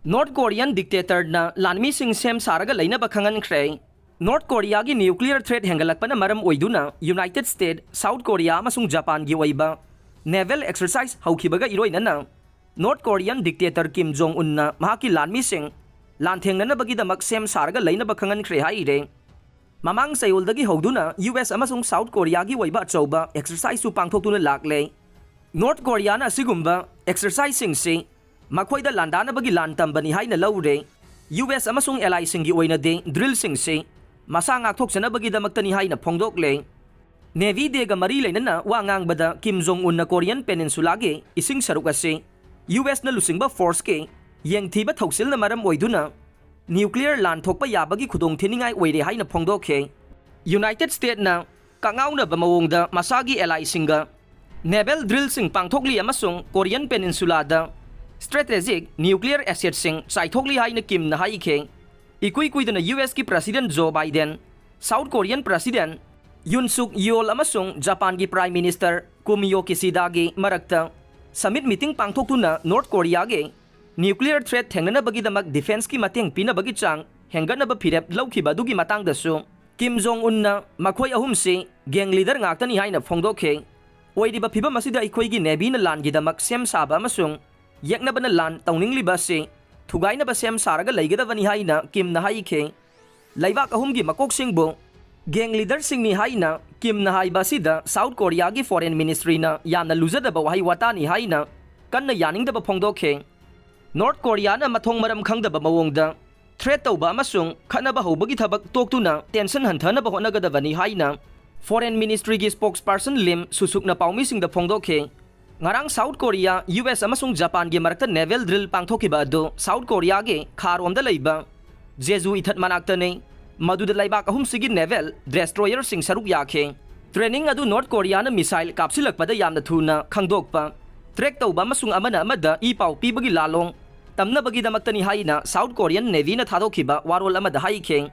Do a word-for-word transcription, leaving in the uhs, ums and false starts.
North Korean dictatorꯅ ꯂꯥꯟꯃꯤꯁꯤꯡ ꯁꯦꯝ ꯁꯥꯔꯒ ꯂꯩꯅꯕ ꯈꯪꯍꯟꯈ꯭ꯔꯦ꯫ North Koreaꯒꯤ nuclear threat ꯍꯦꯟꯒꯠꯂꯛꯄꯅ ꯃꯔꯝ ꯑꯣꯏꯗꯨꯅ United States, South Korea ꯑꯃꯁꯨꯡ Japanꯒꯤ ꯑꯣꯏꯕ naval exercise ꯍꯧꯈꯤꯕꯒ ꯏꯔꯣꯏꯅꯅ North Korean dictator Kim Jong Unꯅ ꯃꯍꯥꯛꯀꯤ ꯂꯥꯟꯃꯤꯁꯤꯡ ꯂꯥꯟꯊꯦꯡꯅꯅꯕꯒꯤꯗꯃꯛ ꯁꯦꯝ ꯁꯥꯔꯒ ꯂꯩꯅꯕ ꯈꯪꯍꯟꯈ꯭ꯔꯦ ꯍꯥꯏꯔꯦ꯫ ꯃꯃꯥꯡ ꯆꯌꯣꯜꯗꯒꯤ ꯍꯧꯗꯨꯅ U S ꯑꯃꯁꯨꯡ South Koreaꯒꯤ ꯑꯣꯏꯕ ꯑꯆꯧꯕ exerciseꯁꯨ ꯄꯥꯡꯊꯣꯛꯇꯨꯅ ꯂꯥꯛꯂꯦ꯫ North Koreaꯅ ꯑꯁꯤꯒꯨꯝꯕ exerciseꯁꯤꯡꯁꯤ ꯃꯈꯣꯏꯗ ꯂꯥꯟꯗꯥꯅꯕꯒꯤ ꯂꯥꯟ ꯇꯝꯕꯅꯤ ꯍꯥꯏꯅ ꯂꯧꯔꯦ꯫ U S ꯑꯃꯁꯨꯡ allyꯁꯤꯡꯒꯤ ꯑꯣꯏꯅꯗꯤ drillꯁꯤꯡꯁꯤ ꯃꯁꯥ ꯉꯥꯛꯊꯣꯛꯆꯅꯕꯒꯤꯗꯃꯛꯇꯅꯤ ꯍꯥꯏꯅ ꯐꯣꯡꯗꯣꯛꯂꯦ꯫ Navy Dayꯒ ꯃꯔꯤ ꯂꯩꯅꯅ ꯋꯥ ꯉꯥꯡꯕꯗ Kim Jong Unꯅ Korean Peninsulaꯒꯤ ꯏꯁꯤꯡ ꯁꯔꯨꯛ ꯑꯁꯤ U Sꯅ ꯂꯨꯆꯤꯡꯕ forceꯀꯤ ꯌꯦꯡꯊꯤꯕ ꯊꯧꯁꯤꯜꯅ ꯃꯔꯝ ꯑꯣꯏꯗꯨꯅ nuclear ꯂꯥꯟ ꯊꯣꯛꯄ ꯌꯥꯕꯒꯤ ꯈꯨꯗꯣꯡꯊꯤꯅꯤꯡꯉꯥꯏ ꯑꯣꯏꯔꯦ ꯍꯥꯏꯅ ꯐꯣꯡꯗꯣꯛꯈꯤ꯫ United Statesꯅ ꯀꯉꯥꯎꯅꯕ ꯃꯑꯣꯡꯗ ꯃꯁꯥꯒꯤ allyꯁꯤꯡꯒ naval drillꯁꯤꯡ ꯄꯥꯡꯊꯣꯛꯂꯤ ꯑꯃꯁꯨꯡ Korean Peninsulaꯗ strategic nuclear assetꯁꯤꯡ ꯆꯥꯏꯊꯣꯛꯂꯤ ꯍꯥꯏꯅ Kimꯅ ꯍꯥꯏꯈꯤ꯫ ꯏꯀꯨꯏ ꯀꯨꯏꯗꯅ U Sꯀꯤ President Joe Biden, South Korean President Yoon Suk Yeol ꯑꯃꯁꯨꯡ Japanꯒꯤ Prime Minister Fumio Kishidagi ꯃꯔꯛꯇ summit meeting ꯄꯥꯡꯊꯣꯛꯇꯨꯅ North Koreaꯒꯤ nuclear threat ꯊꯦꯡꯅꯅꯕꯒꯤꯗꯃꯛ defenseꯀꯤ ꯃꯇꯦꯡ ꯄꯤꯅꯕꯒꯤ ꯆꯥꯡ ꯍꯦꯟꯒꯠꯅꯕ ꯐꯤꯔꯦꯞ ꯂꯧꯈꯤꯕ ꯑꯗꯨꯒꯤ ꯃꯇꯥꯡꯗꯁꯨ Kim Jong Unꯅ ꯃꯈꯣꯏ ꯑꯍꯨꯝꯁꯤ gang leader ꯉꯥꯛꯇꯅꯤ ꯍꯥꯏꯅ ꯐꯣꯡꯗꯣꯛꯈꯤ꯫ ꯑꯣꯏꯔꯤꯕ ꯐꯤꯚꯝ ꯑꯁꯤꯗ ꯑꯩꯈꯣꯏꯒꯤ Navyꯅ ꯂꯥꯟꯒꯤꯗꯃꯛ ꯁꯦꯝ ꯁꯥꯕ ꯑꯃꯁꯨꯡ ꯌꯦꯛꯅꯕꯅ ꯂꯥꯟ ꯇꯧꯅꯤꯡꯂꯤꯕ ꯑꯁꯤ ꯊꯨꯒꯥꯏꯅꯕ ꯁꯦꯝ ꯁꯥꯔꯒ ꯂꯩꯒꯗꯕꯅꯤ ꯍꯥꯏꯅ Kimꯅ ꯍꯥꯏꯈꯤ꯫ ꯂꯩꯕꯥꯛ ꯑꯍꯨꯝꯒꯤ ꯃꯀꯣꯛꯁꯤꯡꯕꯨ gang leaderꯁꯤꯡꯅꯤ ꯍꯥꯏꯅ Kimꯅ ꯍꯥꯏꯕ ꯑꯁꯤꯗ South Koreaꯒꯤ Foreign Ministryꯅ ꯌꯥꯝꯅ ꯂꯨꯖꯗꯕ ꯋꯥꯍꯩ ꯋꯥꯇꯥꯅꯤ ꯍꯥꯏꯅ ꯀꯟꯅ ꯌꯥꯅꯤꯡꯗꯕ ꯐꯣꯡꯗꯣꯛꯈꯤ꯫ North Koreaꯅ ꯃꯊꯣꯡ ꯃꯔꯝ ꯈꯪꯗꯕ ꯃꯑꯣꯡꯗ threat ꯇꯧꯕ ꯑꯃꯁꯨꯡ ꯈꯠꯅꯕ ꯍꯧꯕꯒꯤ ꯊꯕꯛ ꯇꯣꯛꯇꯨꯅ tension ꯍꯟꯊꯅꯕ ꯍꯣꯠꯅꯒꯗꯕꯅꯤ ꯍꯥꯏꯅ Foreign Ministryꯒꯤ spokesperson Lim Su-sukꯅ ꯄꯥꯎꯃꯤꯁꯤꯡꯗ ꯐꯣꯡꯗꯣꯛꯈꯤ꯫ ꯉꯔꯥꯡ South Korea, U S ꯑꯃꯁꯨꯡ Japanꯒꯤ ꯃꯔꯛꯇ naval drill ꯄꯥꯡꯊꯣꯛꯈꯤꯕ ꯑꯗꯨ South Koreaꯒꯤ ꯈꯥꯔꯣꯝꯗ ꯂꯩꯕ Jeju ꯏꯊꯠ ꯃꯅꯥꯛꯇꯅꯤ꯫ ꯃꯗꯨꯗ ꯂꯩꯕꯥꯛ ꯑꯍꯨꯝꯁꯤꯒꯤ naval destroyerꯁꯤꯡ ꯁꯔꯨꯛ ꯌꯥꯈꯤ꯫ Training ꯑꯗꯨ North Koreaꯅ missile ꯀꯥꯞꯁꯤꯜꯂꯛꯄꯗ ꯌꯥꯝꯅ ꯊꯨꯅ ꯈꯪꯗꯣꯛꯄ, track ꯇꯧꯕ ꯑꯃꯁꯨꯡ ꯑꯃꯅ ꯑꯃꯗ ꯏ ꯄꯥꯎ ꯄꯤꯕꯒꯤ ꯂꯥꯂꯣꯡ ꯇꯝꯅꯕꯒꯤꯗꯃꯛꯇꯅꯤ ꯍꯥꯏꯅ South Korean Navyꯅ ꯊꯥꯗꯣꯛꯈꯤꯕ ꯋꯥꯔꯣꯜ ꯑꯃꯗ ꯍꯥꯏꯈꯤ꯫